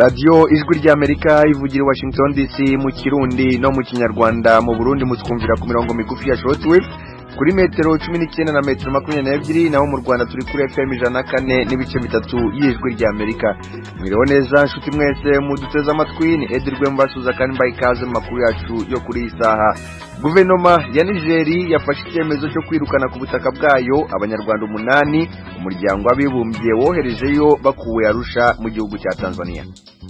Radiyo Ijwi ry'Amerika ivugira i Washington DC mu Kirundi no mu Kinyarwanda. Mu Burundi mutwumvira ku mirongo migufi ya shortwave kuri metero 19 na metero 22, naho mu Rwanda turi kuri FM 104.3 y'Ijwi ry'Amerika. Mwiriwe neza nshuti mwese muduteze amatwi, ni Edi Rwembasuza kandi mbaye ikaze mu makuru yacu yo kuri iyi saha. Guverinoma ya Nigeri yafashe icyemezo cyo kwirukana ku butaka bwayo Abanyarwanda umunani Umuryango w'Abibumbye woherejeyo bakuwe Arusha mu gihugu cya Tanzania.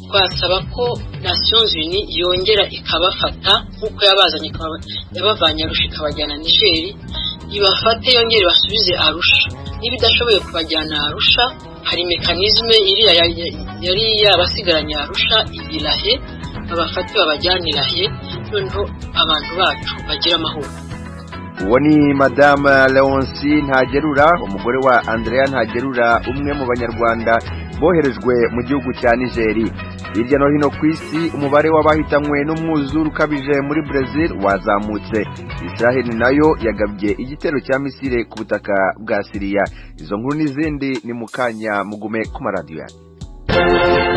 Twasaba ko Nations Unies yongera ikabafata nk'uko yabazanye, yabavanye Arusha ikabajyana Nigeri, ibafate yongere basubize Arusha. Niba idashoboye kubajyana Arusha, hari mécanisme iriya yari yabasigaranye Arusha irahe, babafate babajyane Irahe, noneho abantu bacu bagire amahoro. Uwo ni Madame Leonce Ntagerura, umugore wa Andrea Ntagerura, umwe mu Banyarwanda boherejwe mu gihugu cya Nigeri. Hirya no hino ku isi, umubare w'abahitanywe n'umwuzure ukabije muri Brazil wazamutse. Israel nayo yagabye igitero cya misile ku butaka bwa Siriya. Izo nkuru n'izindi ni mu kanya, mugume ku maradiyo yanyu.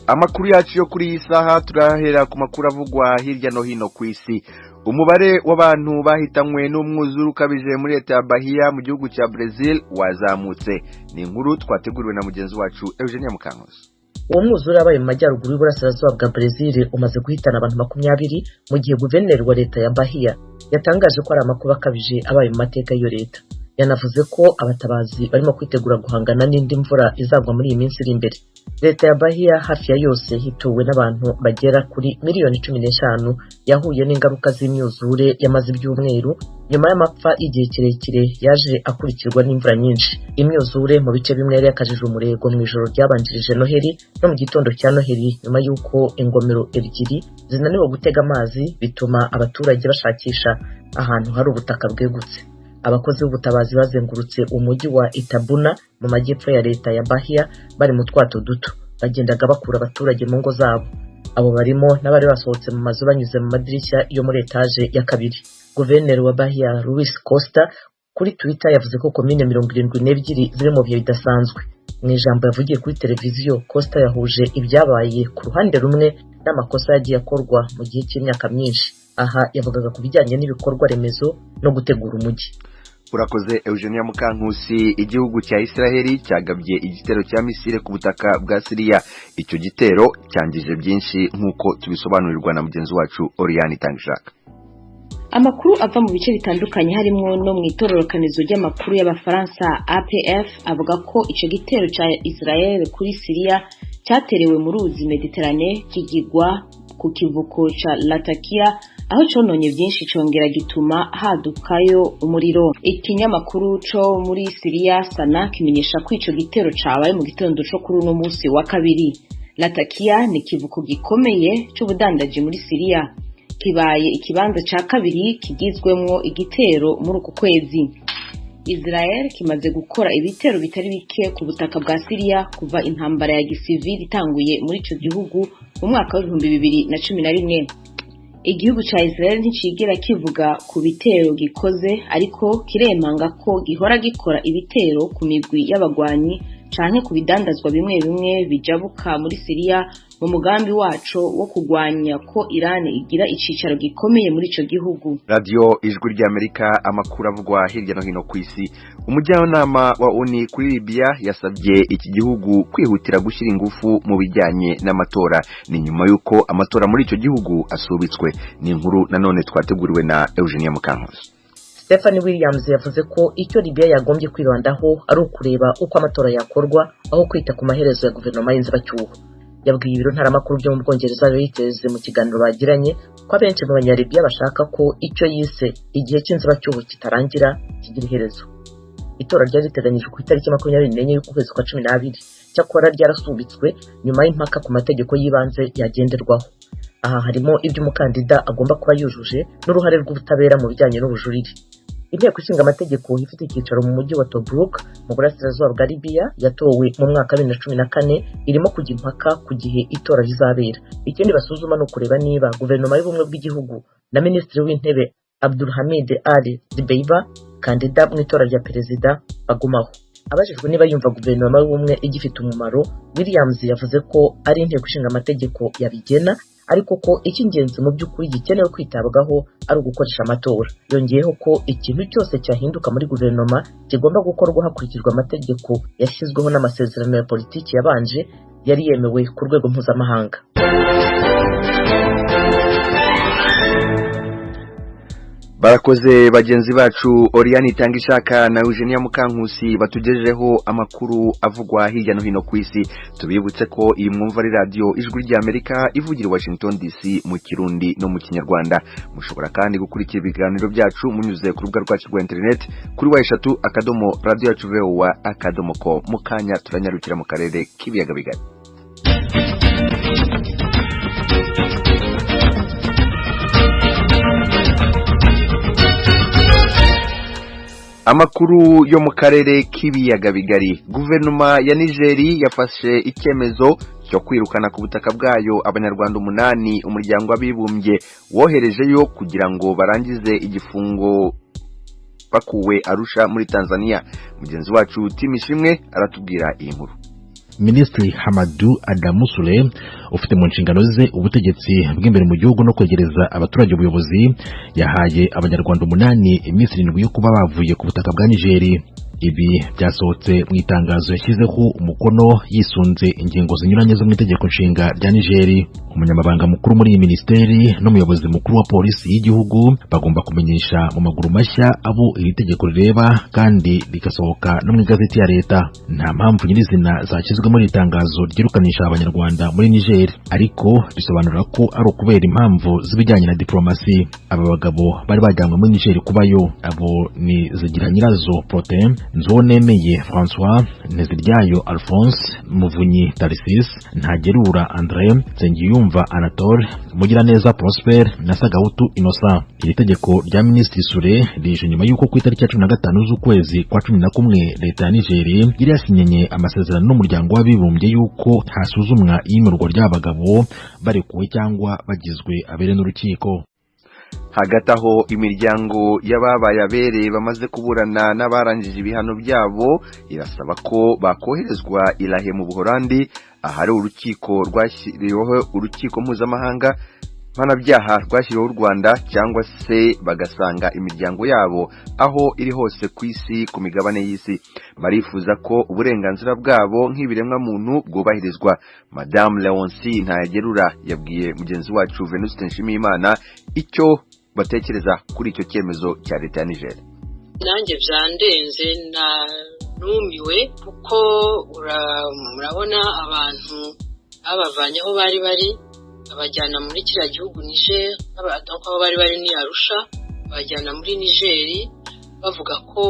Amakuru yacu yo kuri iyi saha turahera ku makuru avugwa hirya no hino ku isi. Umubare w'abantu bahitanywe n'umwuzure ukabije muri leta ya Bahia mu gihugu cya Brazil wazamutse. Ni inkuru twateguriwe na mugenzi wacu Eugenia Mukankusi. Uwo mwuzure wabaye mu majyaruguru y'uburasirazuba bwa Brazil umaze guhitana abantu 20, mu gihe guverineri wa leta ya Bahia yatangaje ko ari amakuba akabije abaye mu mateka y'iyo leta. Yanavuze ko abatabazi barimo kwitegura guhangana n'indi mvura izagwa muri iyi minsi iri imbere. Leta ya Bahia hafi ya yose hituwe n'abantu bagera kuri miliyoni 15, yahuye n'ingaruka z'imyuzure yamaze ibyumweru nyuma y'amapfa y'igihe kirekire yaje akurikirwa n'imvura nyinshi. Imyuzure mu bice bimwe yari yakajije umurego mu ijoro ryabanjirije Noheli no mu gitondo cya Noheli, nyuma y'uko ingomero ebyiri zinaniwe gutega amazi, bituma abaturage bashakisha ahantu hari ubutaka bwegutse. Abakozi b'ubutabazi bazengurutse umujyi wa Itabuna mu majyepfo ya leta ya Bahia bari mu twato duto, bagendaga bakura abaturage mu ngo zabo. Abo barimo n'abari basohotse mu mazu banyuze mu madirishya yo muri etaje ya kabiri. Guverineri wa Bahia Luis Costa kuri Twitter yavuze ko komine 72 ziri mu bihe bidasanzwe. Mu ijambo yavugiye kuri televiziyo, Costa yahuje ibyabaye ku ruhande rumwe n'amakosa yagiye akorwa mu gihe cy'imyaka myinshi. Aha yavugaga ku bijyanye n'ibikorwa remezo no gutegura umujyi. Urakoze Eugenia Mukankusi. Igihugu cya Israheli cyagabye igitero cya misile ku butaka bwa Siriya. Icyo gitero cyangije byinshi nk'uko tubisobanurirwa na mugenzi wacu Oriane Itangishaka. Amakuru ava mu bice bitandukanye harimo no mu itororokanizo ry'amakuru y'Abafaransa APF avuga ko ico gitero ca Israel kuri Syria cyaterewe mu ruzi Mediterane, kigigwa ku kivuko ca Latakia, aho cononye byinshi congera gituma hadukayo umuriro. Ikinyamakuru co muri Syria Sana kimenyesha ko ico gitero cabaye mu gitondo co kuri uno musi wa kabiri. Latakia ni ikivuko gikomeye c'ubudandaji muri Syria, kibaye ikibanza ca kabiri kigizwemwo igitero muri uku kwezi. Israel kimaze gukora ibitero bitari bike ku butaka bwa Syria kuva intambara ya gisivili itanguye muri ico gihugu mu mwaka wa 2011. Igihugu ca Israel nticigera kivuga ku bitero gikoze, ariko kiremanga ko gihora gikora ibitero ku migwi y'abagwanyi canke ku bidandazwa bimwe bimwe bijabuka muri Syria mu mugambi waco wo kugwanya ko Iran igira icicaro gikomeye muri ico gihugu. Radiyo Ijwi ry'Amerika, amakuru avugwa hirya no hino ku isi. Umujyanama wa ONU kuri Libya yasabye iki gihugu kwihutira gushyira ingufu mu bijyanye n'amatora. Ni nyuma y'uko amatora muri icyo gihugu asubitswe. Ni inkuru nanone twateguriwe na Eugenia Mukankusi. Stephanie Williams yavuze ko icyo Libya yagombye kwibandaho ari ukureba uko amatora yakorwa aho kwita ku maherezo ya guverinoma y'inzibacyuho. Yabwiye ibiro ntaramakuru byo mu Bwongereza Reuters mu kiganiro bagiranye ko abenshi mu Banyalibiya bashaka ko icyo yise igihe cy'inzibacyuho kitarangira kigira iherezo. Itora ryari riteganyijwe ku itariki 24 y'ukwezi kwa 12, cyakora ryarasubitswe nyuma y'impaka ku mategeko y'ibanze yagenderwaho. Aha harimo ibyo umukandida agomba kuba yujuje n'uruhare rw'ubutabera mu bijyanye n'ubujurire. Inteko Ishinga Amategeko ifite icyicaro mu mujyi wa Tobruk mu burasirazuba bwa Libya yatowe mu mwaka wa 2014 irimo kujya impaka ku gihe itora rizabera. Ikindi basuzuma ni ukureba niba guverinoma y'ubumwe bw'igihugu na Minisitiri w'Intebe Abdulhamid Ali Dbeibah, kandida mu itora rya perezida, bagumaho. Abajijwe niba yumva guverinoma y'ubumwe igifite umumaro, Williams yavuze ko ari inteko ishinga amategeko yabigena, ariko ko icy'ingenzi mu by'ukuri gikenewe kwitabwaho ari ugukoresha amatora. Yongeyeho ko ikintu cyose cyahinduka muri guverinoma kigomba gukorwa hakurikijwe amategeko yashyizweho n'amasezerano ya politiki yabanje yari yemewe ku rwego mpuzamahanga. Barakoze bagenzi bacu Oriane Itangishaka na Eugenia Mukankusi batugejejeho amakuru avugwa hirya no hino ku isi. Tubibutse ko iyi mwumva ari radio Ijwi rya Amerika ivugira Washington DC mu Kirundi no mu Kinyarwanda. Mushobora kandi gukurikira ibiganiro byacu munyuze ku rubuga rwacu rwa internet kuri w3.radioyacuvoa.com. Mu kanya turanyarukira mu karere k'ibiyaga bigari. Amakuru yo mu karere k'ibiyaga bigari. Guverinoma ya Nigeri yafashe icyemezo cyo kwirukana ku butaka bwayo abanyarwanda 8 umuryango w'abibumbye woherejeyo kugira ngo barangize igifungo bakuwe Arusha muri Tanzania. Mugenzi wacu Timishimwe aratubwira iyi nkuru. Minisitiri Hamadou Adamu Sule ufite mu nshingano ze ubutegetsi bw'imbere mu gihugu no kwegereza abaturage ubuyobozi, yahaye abanyarwanda 8 iminsi 7 yo kuba bavuye ku butaka bwa Nigeri. Ibi byasohotse mu itangazo yashyizeho umukono yisunze ingingo zinyuranye zo mu itegeko nshinga rya Nigeri. Umunyamabanga mukuru muri iyi minisiteri n'umuyobozi mukuru wa polisi y'igihugu bagomba kumenyesha mu maguru mashya abo iri tegeko rireba kandi rigasohoka no mu igazeti ya leta. Nta mpamvu nyirizina zashyizwe muri iri tangazo ryirukanisha abanyarwanda muri Niger, ariko risobanura ko ari ukubera impamvu z'ibijyanye na diplomasi. Aba bagabo bari bajyanywe muri Niger kubayo. Abo ni Zigiranyirazo Protais, Nzonemeye François, Nteziryayo Alphonse, Muvunyi Tarsis, Ntagerura André, Nsengiyumva Anatole, Mugiraneza Prosper na Sagahutu Innocent. Iri tegeko rya Minisitiri Sule rije nyuma y'uko ku itariki ya 15 z'ukwezi kwa 11 leta ya Niger yari yasinyenye amasezerano n'umuryango w'abibumbye y'uko hasuzumwa iyimurwa ry'abagabo barekuwe cyangwa bagizwe abere n'urukiko. Hagati aho imiryango y'ababaye abere bamaze kuburana n'abarangije ibihano byabo irasaba ko bakoherezwa Irahe mu Buholandi, ahari urukiko rwashyiriweho urukiko mpuzamahanga mpanabyaha rwashyiriweho u Rwanda, cyangwa se bagasanga imiryango yabo aho iri hose ku isi, ku migabane y'isi. Barifuza ko uburenganzira bwabo nk'ibiremwa muntu bwubahirizwa. Madame Leonce Ntayagerura yabwiye mugenzi wacu Venuste Nshimiyimana icyo batekereza kuri icyo cyemezo cya leta ya Niger. Nanjye byandenze na numiwe, kuko murabona abantu babavanye aho bari bari abajyana muri kiriya gihugu Niger, aho bari bari ni Arusha, abajyana muri Niger bavuga ko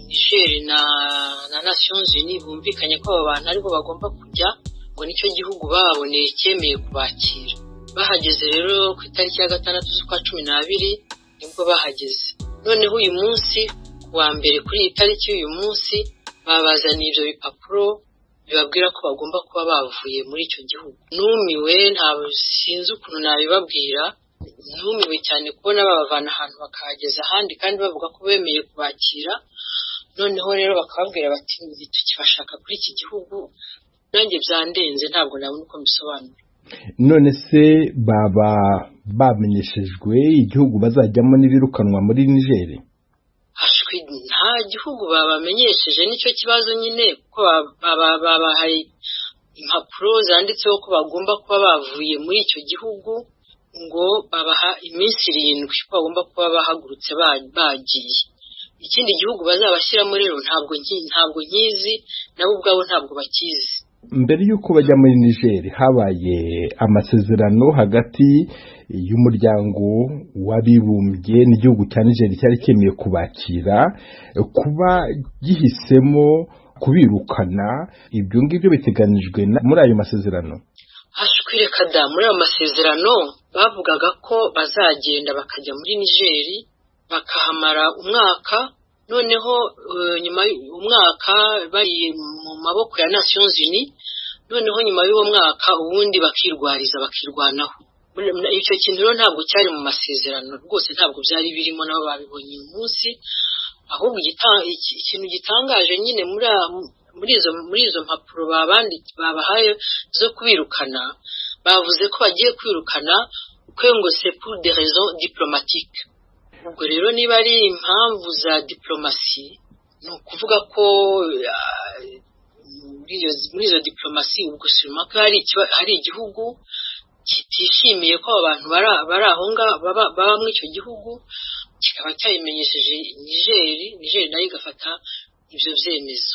Niger na Nations Unies bumvikanye ko abo bantu aribo bagomba kujya, ngo nicyo gihugu baboneye cyemeye kubakira. Bahageze rero ku itariki ya 6 z'ukwa 12 nibwo bahageze. Noneho uyu munsi ku wa mbere kuri iyi tariki y'uyu munsi babazaniye ibyo bipapuro bibabwira ko bagomba kuba bavuye muri icyo gihugu. Numiwe, ntabwo sinzi ukuntu nabibabwira, numiwe cyane kubona babavana ahantu bakahageza ahandi kandi bavuga ko bemeye kubakira. Noneho rero bakababwira bati tukibashaka kuri iki gihugu. Nanjye byandenze, ntabwo nabona uko mbisobanura. None se baba bamenyeshejwe igihugu bazajyamo n'ibirukanwa muri Niger? Nta gihugu babamenyesheje, nicyo kibazo nyine, kuko babahaye impapuro zanditseho ko bagomba kuba bavuye muri icyo gihugu, ngo babaha iminsi 7 ko bagomba kuba bahagurutse bagiye. Ikindi gihugu bazabashyiramo rero ntabwo nkizi, nabo ubwabo ntabwo bakizi. Mbere y'uko bajya muri Niger habaye amasezerano hagati y'umuryango w'abibumbye n'igihugu cya Niger cyari cyemeye kubakira, kuba gihisemo kubirukana, ibyo ngibyo biteganijwe muri ayo masezerano. Reka da, muri ayo masezerano bavugaga ko bazagenda bakajya muri Niger bakahamara umwaka, noneho nyuma y'umwaka bari mu maboko ya Nations Unies, noneho nyuma y'uwo mwaka ubundi bakirwariza bakirwanaho. Icyo kintu rero ntabwo cyari mu masezerano rwose, ntabwo byari birimo, nabo babibonye uyu munsi. Ahubwo ikintu gitangaje nyine muri izo mpapuro babahaye zo kubirukana, bavuze ko bagiye kwirukana ngo c'est pour des raisons diplomatiques. Ubwo rero niba ari impamvu za diplomasi, ni ukuvuga ko muri izo diplomasi ubwo siruma ko hari igihugu kitishimiye ko abantu bari aho ngaho baba muri icyo gihugu, kikaba cyabimenyesheje Nigeri nayo igafata ibyo byemezo.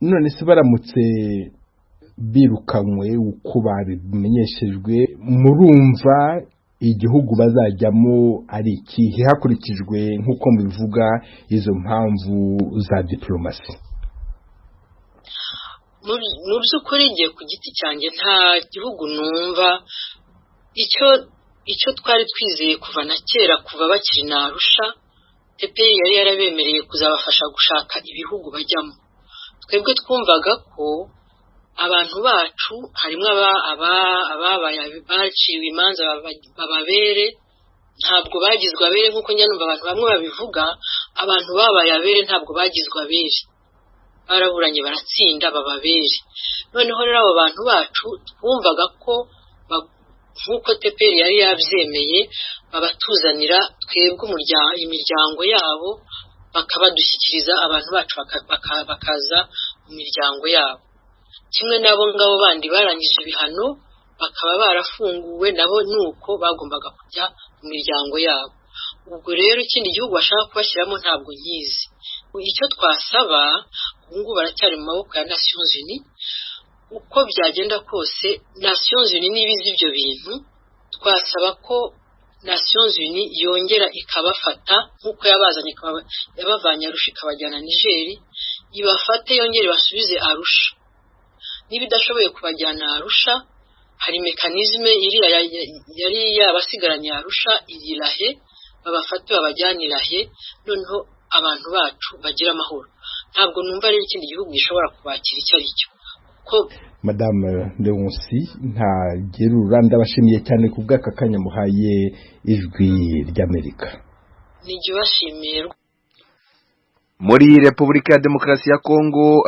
None se baramutse birukanywe uko babimenyeshejwe, murumva igihugu bazajyamo ari ikihe hakurikijwe nk'uko mubivuga izo mpamvu za diplomasi? Mu by'ukuri ngiye ku giti cyanjye nta gihugu numva. Icyo twari twizeye kuva na kera, kuva bakiri na Arusha, TPI yari yarabemereye kuzabafasha gushaka ibihugu bajyamo. Twebwe twumvaga ko abantu bacu harimo ababaye baciwe imanza bababere, ntabwo bagizwe abere nk'uko njya numva abantu bamwe babivuga. Abantu babaye abere ntabwo bagizwe abere, baraburanye baratsinda bababere. Noneho rero abo bantu bacu twumvaga ko nk'uko TPR yari yabyemeye babatuzanira twebwe imiryango yabo, bakabadushyikiriza abantu bacu bakaza mu miryango yabo, kimwe n'abo ngabo bandi barangije ibihano bakaba barafunguwe, nabo nuko bagombaga kujya mu miryango yabo. Ubwo rero ikindi gihugu bashaka kubashyiramo ntabwo nkizi. Icyo twasaba ubu ngubu baracyari mu maboko ya Nations Unies. Uko byagenda kose Nations Unies niba izi ibyo bintu, twasaba ko Nations Unies yongera ikabafata nk'uko yabazanye, yabavanye Arusha ikabajyana Nigeri, ibafate yongere basubize Arusha. Niba idashoboye kubajyana Arusha, hari mekanisme iriya yari yabasigaranye Arusha irahe, babafate babajyane Irahe, noneho abantu bacu bagira amahoro. Ntabwo numva rero ikindi gihugu gishobora kubakira icyo ari cyo. Madame Leonce Ntagerura, ndabashimiye cyane ku bw'aka kanya muhaye Ijwi ry'Amerika. Nijye ubashimiye. Muri Repubulika ya Demokarasi ya Kongo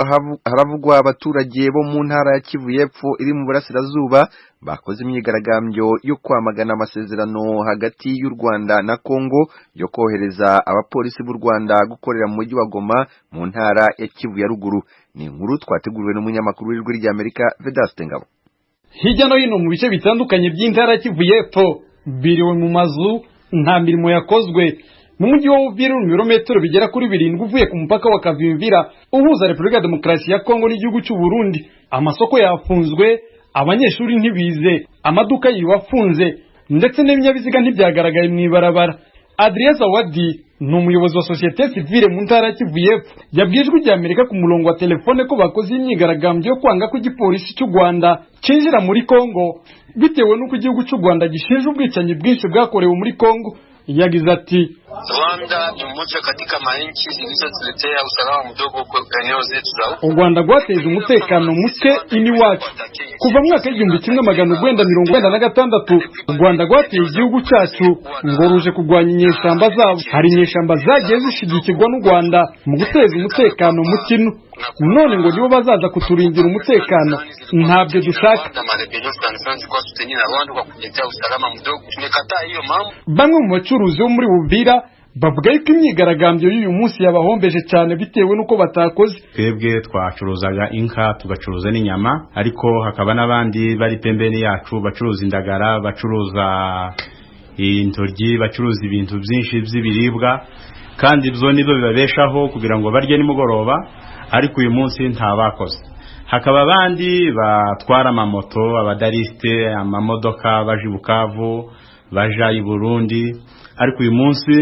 haravugwa abaturage bo mu ntara ya Kivu y'Epfo iri mu burasirazuba bakoze imyigaragambyo yo kwamagana amasezerano hagati y'u Rwanda na Kongo yo kohereza abapolisi b'u Rwanda gukorera mu mujyi wa Goma mu ntara ya Kivu ya ruguru. Ni inkuru twateguriwe n'umunyamakuru w'Ijwi ry'Amerika Vedaste Ngabo. Hirya no hino mu bice bitandukanye by'intara ya Kivu y'Epfo biriwe mu mazu, nta mirimo yakozwe. Mu mujyi wa Uvira, ibirometero bigera kuri 7 uvuye ku mupaka wa Kavimvira uhuza Repubulika ya Demokarasi ya Kongo n'igihugu cy'u Burundi, amasoko yafunzwe, abanyeshuri ntibize, amaduka yiwafunze, ndetse n'ibinyabiziga ntibyagaragaye mu ibarabara. Adrien Zawadi ni umuyobozi wa societe civile mu ntara ya Kivu y'Epfo, yabwiye Ijwi ry'Amerika ku murongo wa telefone ko bakoze imyigaragambyo yo kwanga ko igipolisi cy'u Rwanda cyinjira muri Kongo, bitewe n'uko igihugu cy'u Rwanda gishinja ubwicanyi bwinshi bwakorewe muri Kongo. Yagize ati: Rwanda ni mmoja katika manchi zilizotuletea usalama mdogo kwa eneo zetu za U Rwanda rwateje umutekano muke iniwacu kuva mu mwaka 1996. U Rwanda rwateye igihugu cyacu ngo ruje kurwanya inyeshyamba zabo. Hari inyeshyamba zagiye zishigikirwa n'u Rwanda mu guteza umutekano mukino, none ngo nibo bazaza kuturindira umutekano. Ntabyo dushaka. Bamwe mu bacuruzi bo muri Uvira bavuga yuko imyigaragambyo y'uyu munsi yabahombeje cyane bitewe n'uko batakoze. Twebwe twacuruzaga inka, tugacuruza n'inyama, ariko hakaba n'abandi bari pembeni yacu bacuruza indagara, bacuruza intoryi, bacuruza ibintu byinshi by'ibiribwa, kandi ibyo nibyo bibabeshaho kugira ngo barye nimugoroba, ariko uyu munsi ntabakoze. Hakaba abandi batwara amamoto, abadarisite, amamodoka baje i Bukavu, baja i Burundi, ariko uyu munsi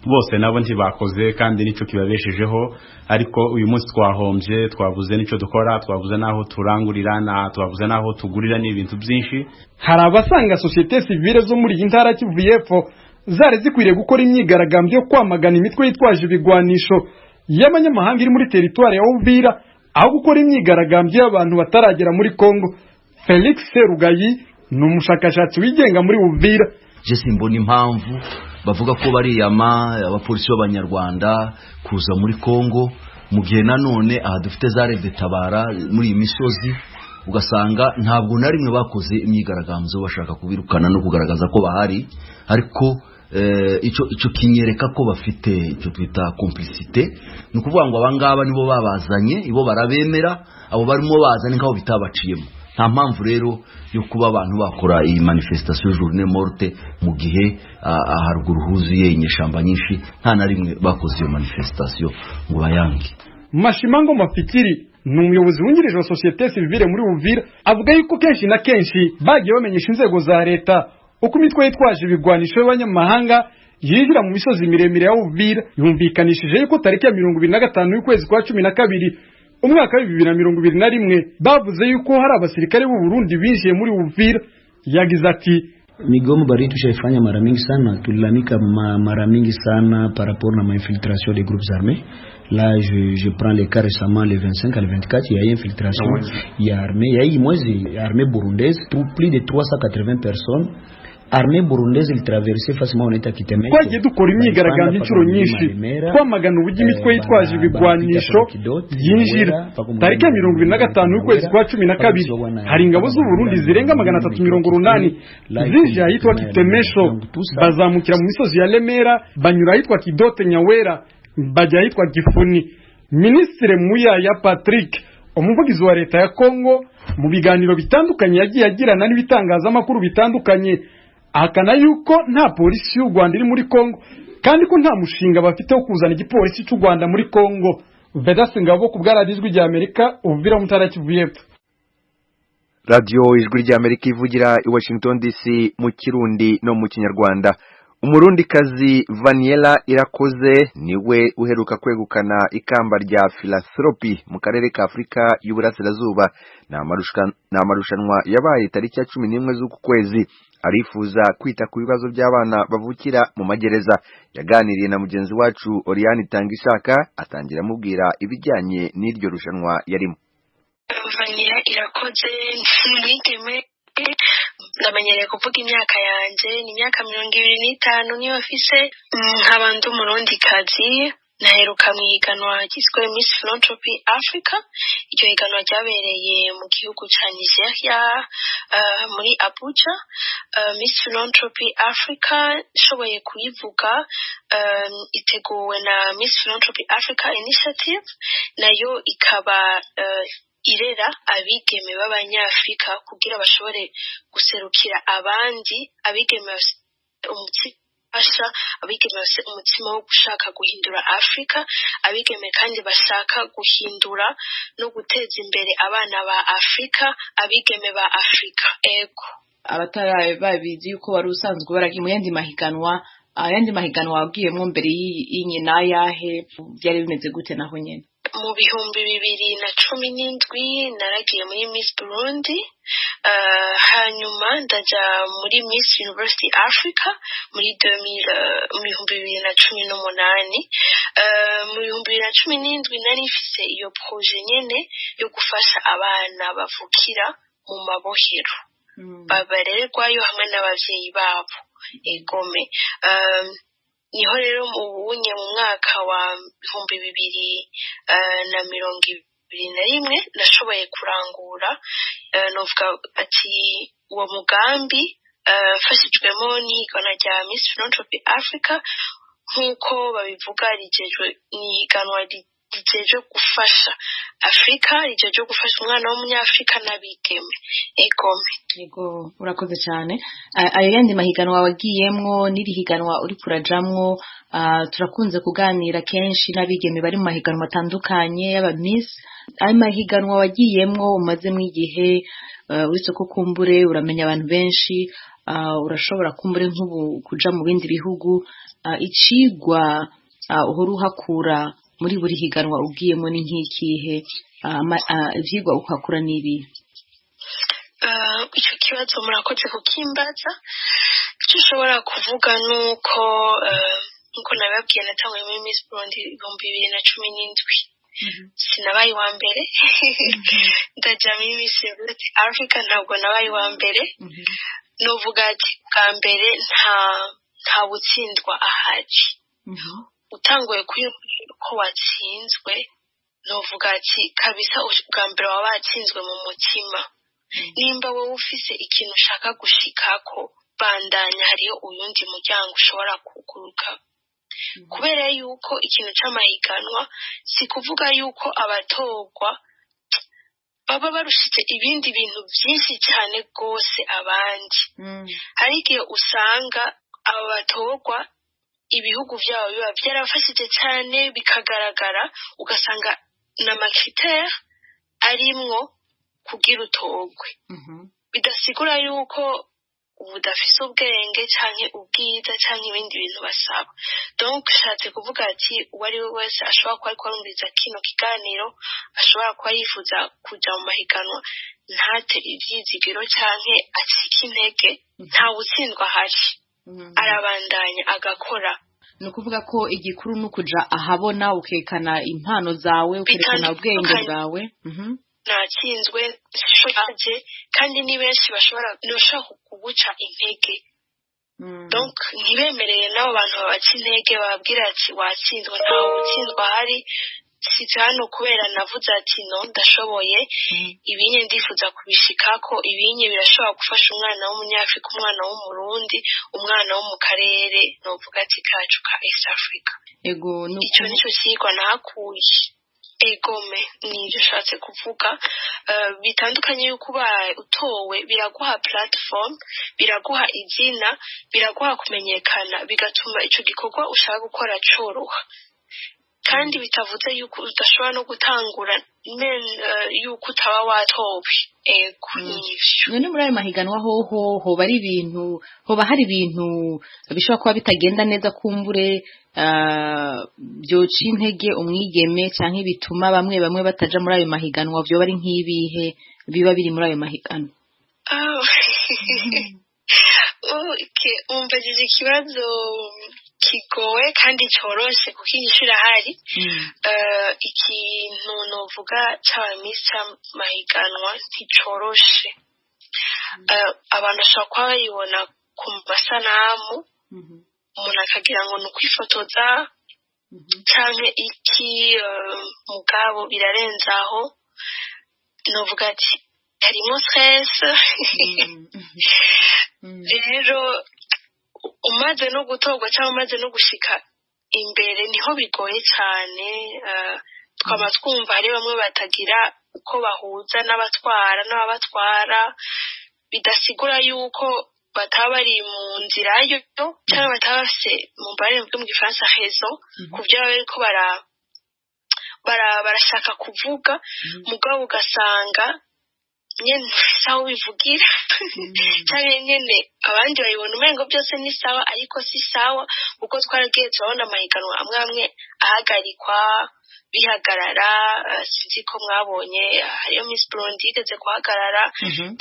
bose nabo ntibakoze kandi nicyo kibabeshejeho. Ariko uyu munsi twahombye, twabuze nicyo dukora, twabuze naho turangurira, na twabuze naho tugurira n'ibintu byinshi. Hari abasanga societe civile zo muri iyi ntara Kivu y'Epfo zari zikwiriye gukora imyigaragambyo yo kwamagana imitwe yitwaje ibigwanisho y'abanyamahanga iri muri teritwari ya Uvira, aho gukora imyigaragambyo y'abantu bataragera muri Kongo. Felix Serugayi ni umushakashatsi wigenga muri Uvira. Je simbona impamvu Bavuga ko bariyama abapolisi b'Abanyarwanda kuza muri Kongo, mu gihe nanone aha dufite za RED Tabara muri iyi misozi, ugasanga ntabwo na rimwe bakoze imyigaragambyo bashaka kubirukana no kugaragaza ko bahari. Ariko icyo kinyereka ko bafite icyo twita complicité. Ni ukuvuga ngo abangaba nibo babazanye, ibo barabemera, abo barimo bazanye nk'aho bitabaciyemo. Nta mpamvu rero yo kuba abantu bakora iyi manifestation journée morte mu gihe haruguru huzuye inyeshamba nyinshi, nta na rimwe bakoze iyo manifestation ngo bayange. Mashimango Mafikiri ni umuyobozi wungirije wa sosiyete sivile muri Uvira. Avuga yuko kenshi na kenshi bagiye bamenyesha inzego za leta uko imitwe yitwaje ibigwanisho y'abanyamahanga yinjira mu misozi miremire ya Uvira. Yumvikanishije yuko tariki ya 25 y'ukwezi kwa 12 umwaka wa 2021 bavuze yuko hari abasirikare b'u Burundi binjiye muri Uvira. Yagize ati: Migomo baridi tushaifanya mara mingi sana, tulilalamika mara mingi sana par rapport na infiltration des groupes armés. Là, je prends les cas récemment, le 25 à le 24, il y a eu infiltration, il y a armée, il y a eu moins armée burundaise, plus de 380 personnes. Armée burundaise ilitraverse facilement on est Kiteme. Twagiye dukora imyigaragambyo inshuro nyinshi twamagana uburyo imitwe yitwaje ibigwanisho yinjira. Tariki ya 25 y'ukwezi kwa 12 hari ingabo z'u Burundi zirenga 380 zinjiye ahitwa Kitemesho, bazamukira mu misozi ya Lemera, banyura ahitwa Kidote Nyawera, bajya ahitwa Gifuni. Minisitiri Muyaya Patrick, umuvugizi wa leta ya Kongo, mu biganiro bitandukanye yagiye agirana n'ibitangazamakuru bitandukanye, ahakana yuko nta polisi y'u Rwanda iri muri Kongo, kandi ko nta mushinga bafite wo kuzana igipolisi cy'u Rwanda muri Kongo. Vedaste Ngabo ku bwa Radiyo Ijwi rya Amerika, Uvira, mu ntara ya Kivu y'Epfo. Radiyo Ijwi rya Amerika ivugira i Washington DC mu Kirundi no mu Kinyarwanda. Umurundikazi Vaniela Irakoze niwe uheruka kwegukana ikamba rya philanthropy mu karere ka Afurika y'Uburasirazuba. Ni amarushanwa yabaye tariki ya 11 z'uku kwezi. Arifuza kwita ku bibazo by'abana bavukira mu magereza. Yaganiriye na mugenzi wacu Oriane Itangishaka, atangira amubwira ibijyanye n'iryo rushanwa yarimo. Vaniela Irakoze ni umwigeme. Ndamenyereye kuvuga imyaka yanjye, ni imyaka 25 niyo mfise. Nkaba ndi Umurundikazi. Naheruka mu ihiganwa ryiswe Miss Philanthropy Africa. Iryo higanwa ryabereye mu gihugu ca Nigeria, muri Abuja. Miss Philanthropy Africa nshoboye kuyivuga, iteguwe na Miss Philanthropy Africa Initiative, nayo ikaba irera abigeme b'Abanyafrika kugira bashobore guserukira abandi abigeme bafise umutima ufasha, abigeme bafise umutima wo gushaka guhindura Afrika, abigeme kandi bashaka guhindura no guteza imbere abana ba Afrika, abigeme ba Afrika, ego. Abatari babizi yuko wari usanzwe waragiye mu yandi mahiganwa, ayandi mahiganwa wagiyemwo mbere y'inyi n'ayahe? Byari bimeze gute naho nyene? Mu 2017 naragiye muri Miss Burundi, hanyuma ndaja muri Miss University Africa muri 2000, mu 2018. Mu 2017 nari mfise iyo projet nyene yo gufasha abana bavukira mu mabohero, babarerwayo hamwe n'abavyeyi babo, egome. Niho rero mu bunye mu mwaka wa 2021 nashoboye kurangura, novuga ati uwo mugambi, mfashijwemo n'ihiganwa rya Miss Philanthropy Africa. Nk'uko babivuga, rijejwe, ni ihiganwa rijejwe gufasha Afurika, rijejwe gufasha umwana w'Umunyafurika n'abigeme, egome. Yego, urakoze cyane. Ayo yandi mahiganwa wagiyemwo n'iri higanwa uriko urajamwo, turakunze kuganira kenshi n'abigeme bari mu mahiganwa atandukanye y'aba Miss. Ayo mahiganwa wagiyemwo umazemwo igihe, uretse ko kumbure uramenya abantu benshi, urashobora kumbure nk'ubu kuja mu bindi bihugu, icigwa uhora uhakura muri buri higanwa ugiyemo ni nk'ikihe? Ivyigwa uhakura ni ibihe? Icyo kibazo murakoze kukimbaza. Icyo ushobora kuvuga ni uko, nkuko nabibabwiye, natanguye muri Miss Burundi 2017, sinabaye uwa mbere. Ndaja muri Miss University Africa, ntabwo nabaye uwa mbere. Nuvuga ati bwa mbere nta Nta butsindwa ahari. Utanguye kwiyumvira ko watsinzwe, novuga ati kabisa ubwa mbere waba watsinzwe mu mutima. Nimba wowe ufise ikintu ushaka gushikako, bandanya, hariyo uyundi muryango ushobora kuguruka. Kubera yuko ikintu c'amahiganwa si kuvuga yuko abatorwa baba barushitse ibindi bintu byinshi cyane rwose abandi. Hari igihe usanga aba batorwa ibihugu byabo biba byarafashije cyane bikagaragara, ugasanga n'ama critères arimwo kugira utorwe. Bidasigura yuko udafise ubwenge canke ubwiza canke ibindi bintu basaba. Donc nshatse kuvuga ati uwo ari we wese ashobora kuba ariko arumviriza kino kiganiro, ashobora kuba yifuza kuja mu mahiganwa, ntate ivyizigiro canke acike intege. Ntawe utsindwa ahari, arabandanya agakora. Ni ukuvuga ko igikuru ni ukuja ahabona, ukerekana impano zawe, ukerekana ubwenge bwawe. Natsinzwe sishoje, kandi ni benshi bashobora ntibashobora kuguca intege. Donc ntibemereye n'abo bantu babaca intege, bababwira ati watsinzwe. Ntawe utsindwa ahari. Nshitse hano kubera navuze ati no, ndashoboye ibinye, ndifuza kubishikako. Ibinye birashobora gufasha umwana w'Umunyafrika, umwana w'Umurundi, umwana wo mu karere novuga ati kacu ka East Africa. Ego. Ico nico cigwa nahakuye. Egome, nivyo ushatse kuvuga. Bitandukanye yuko ubaye utowe, biraguha platform, biraguha izina, biraguha kumenyekana, bigatuma ico gikorwa ushaka gukora coroha. Kandi bitavuze yuko udashobora no gutangura yuko utaba watowe. Ego, nivyo. None muri ayo mahiganwa hoho hoba ari ibintu, hoba hari ibintu bishobora kuba bitagenda neza, kumbure byoca intege umwigeme canke bituma bamwe bamwe bataja muri ayo mahiganwa, vyoba ari nk'ibihe biba biri muri ayo mahiganwa? Okay, umbajije ikibazo kigoye kandi coroshe, kuko inyishu irahari. Ikintu novuga c'aba miss c'amahiganwa nticoroshe. Abantu bashobora kuba bayibona ku masanamu, umuntu akagira ngo ni ukwifotoza canke iki, mugabo birarenze aho. Novuga ati harimo stress. Rero umaze no gutorwa cyangwa umaze no gushika imbere, niho bigoye cyane. Twaba twumva hari bamwe batagira uko bahuza n'abatwara n'ababatwara. Bidasigura yuko bataba bari mu nzira yo cyangwa bataba bafise, mu mbare mu gifaransa, raison ku byo baba bariko barashaka kuvuga, mugabo ugasanga nyene ufise aho bivugira, canke nyene abandi babibona umengo byose ni sawa, ariko si sawa, kuko twaragiye turabona amahiganwa amwe amwe ahagarikwa, bihagarara. Sinzi ko mwabonye, hariyo Miss Burundi yigeze guhagarara,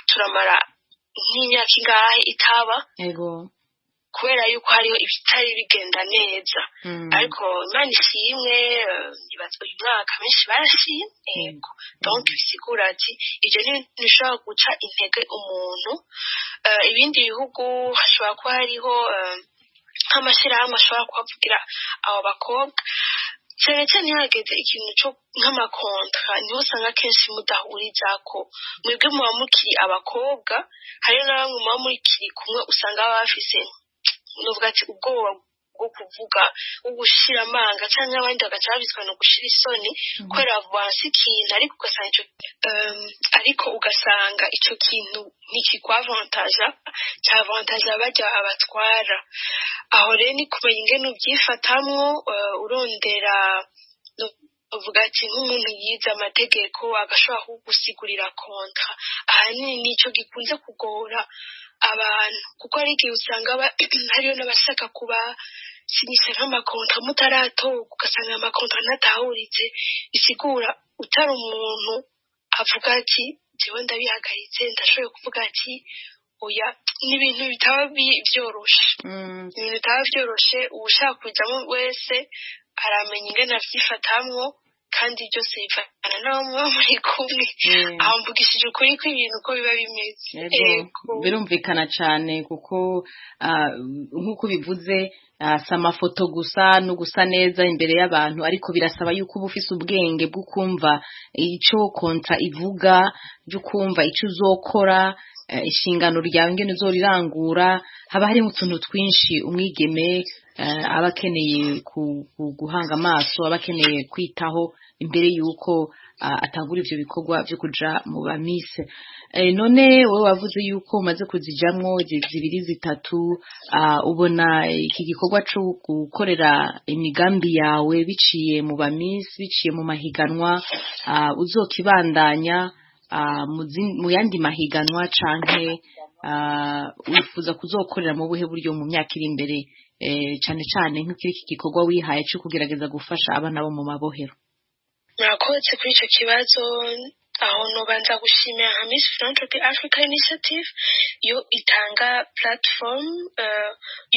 turamara nk'imyaka ingahe itaba, kubera yuko hariho ibitari bigenda neza. Ariko Imana ishimwe, uyu mwaka benshi barashimye. Yego, donc bisigura ati ibyo ni ibintu bishobora guca intege umuntu. Ibindi bihugu hashobora kuba hariho nk'amashyirahamwe ashobora kuhavugira abo bakobwa, cyane cyane iyo hageze ikintu cyo nk'ama contrats, niho usanga akenshi mudahurizako. Mwebwe muba mukiri abakobwa, hariyo na bamwe muba mukiri kumwe, usanga baba bafise, nuvuga ati, ubwoba bwo kuvuga, bwo gushira amanga, cyangwa abandi bagaca babitwa no gushira isoni kubera bavanse ikintu, ariko ugasanga ico kintu ntikikwavantaja, cyavantaja bajya abatwara. Aho rero ni kumenya ingene ubyifatamwo, urondera, uvuga ati nk'umuntu yize amategeko agashobora kugusigurira contrat. Ahanini nicyo gikunze kugora abantu, kuko hari igihe usanga hariyo n'abashaka kubasinyisha nk'ama contrats mutaratorwa, ugasanga ama contrats ntatahuritse. Bisigura utari umuntu avuga ati jewe ndabihagaritse, ndashoboye kuvuga ati oya. Ni ibintu bitaba byoroshe, ibintu bitaba byoroshe. Uwushaka kujyamo wese aramenya ingene avyifatamwo. Kandi byose bivana n'abo muba muri kumwe. Aho mvugishije ukuri kw'ibintu uko biba bimeze. Birumvikana cyane, kuko nk'uko bivuze, si amafoto gusa no gusa neza imbere y'abantu, ariko birasaba yuko uba ufise ubwenge bwo kumva icyo contrat ivuga, byo kumva icyo uzokora, inshingano ryawe ingene uzorirangura. Haba harimo utuntu twinshi umwigeme aba akeneye guhanga amaso, aba akeneye kwitaho imbere y'uko atangura ivyo bikorwa vyo kuja mu ba miss. None wowe wavuze yuko umaze kuzijamwo zibiri, zitatu, ubona iki gikorwa co gukorera imigambi yawe biciye mu ba miss, biciye mu mahiganwa, uzokibandanya mu yandi mahiganwa, canke wifuza kuzokorera mu buhe buryo mu myaka iri imbere, cane cane nk'iki gikorwa wihaye co kugerageza gufasha abana bo mu mabohero? Murakoze kuri icyo kibazo. Aho nobanza gushimira nka Miss Philanthropy Africa Initiative, yo itanga platform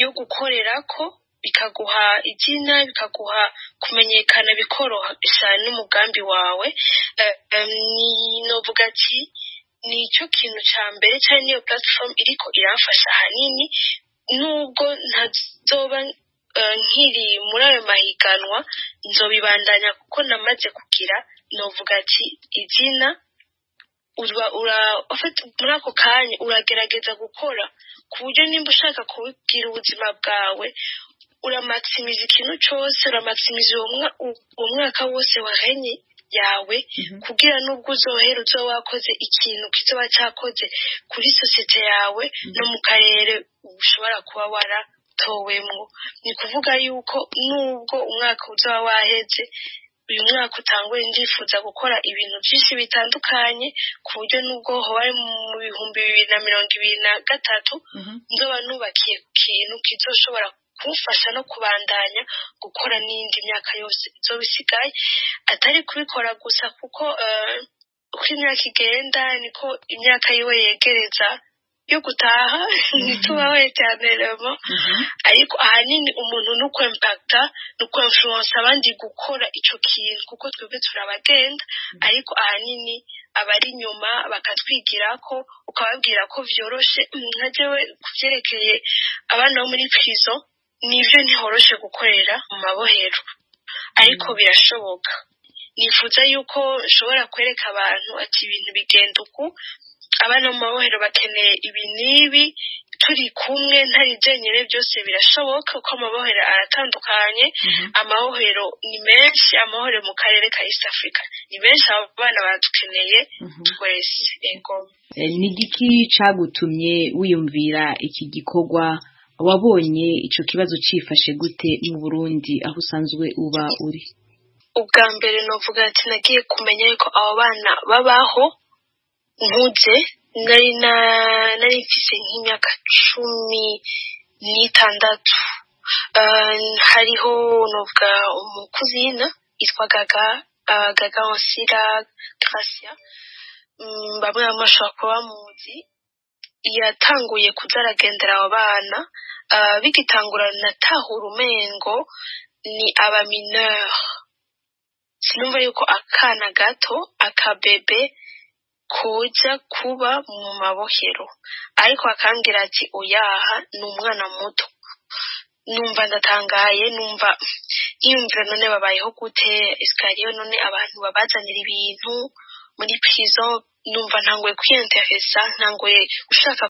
yo gukorerako, bikaguha izina, bikaguha kumenyekana, bikoroshya n'umugambi wawe. Ni novuga ati nicyo kintu cya mbere cyane, niyo platform iriko iramfasha ahanini. Nubwo ntazoba nkiri muri ayo mahiganwa, nzobibandanya, kuko namaze kugira, novuga ati, izina. Uba ura muri ako kanya uragerageza gukora ku buryo nimba ushaka kubibwira ubuzima bwawe, uramakisimiza ikintu cyose, uramakisimiza uwo mwaka wose wahenye yawe, kugira nubwo uzohera uzoba wakoze ikintu kizoba cyakoze kuri sosiyete yawe no mu karere ushobora kuba waratowemwo. Ni kuvuga yuko nubwo umwaka uzaba waheze, uyu mwaka utanguye, ndifuza gukora ibintu byinshi bitandukanye, ku buryo nubwo hoba ari mu 2023, nzoba nubakiye ku kintu kizoshobora kumufasha no kubandanya gukora n'iyindi myaka yose izoba isigaye, atari kubikora gusa, kuko uko imyaka igenda niko imyaka yiwe yegereza yo gutaha, ntitubaho éternellement. Ariko ahanini umuntu ni ukwempakita, ni ukwemfuransa abandi gukora ico kintu, kuko twebwe turabagenda, ariko ahanini abari inyuma bakatwigira ko, ukababwira ko vyoroshe. Nka jewe ku vyerekeye abana bo muri prison, nivyo, ntihoroshe gukorera mu mabohero, ariko birashoboka. Nifuza yuko nshobora kwereka abantu ati ibintu bigenda uku, abana mu mabohero bakeneye ibi n'ibi, turi kumwe, ntari jenyine, byose birashoboka, kuko amabohero aratandukanye, amabohero ni menshi, amabohero mu karere ka East Africa ni menshi, abo bana baradukeneye twese, ego. Ni igiki cagutumye wiyumvira iki gikorwa? Wabonye ico kibazo cifashe gute mu Burundi, aho usanzwe uba uri? Ubwa mbere novuga ati nagiye kumenya yuko abo bana babaho nkuze, nari mfise nk'imyaka 16. Hariho, novuga, umukuzina yitwa Gaga, Gaga Ansira Gracia, bamwe bamwe bashobora kuba bamuzi, yatanguye kuza aragendera abo bana. Bigitangura natahura umengo ni aba mineur, sinumva yuko akana gato, akabebe, koja kuba mu mabohero, ariko akambwira ati oyaha, ni umwana muto. Numva ndatangaye, numva niyumvira none babayeho gute? Esikariyo none abantu babazanira ibintu muri prison? Numva ntanguye kwiyenteresa, ntanguye gushaka.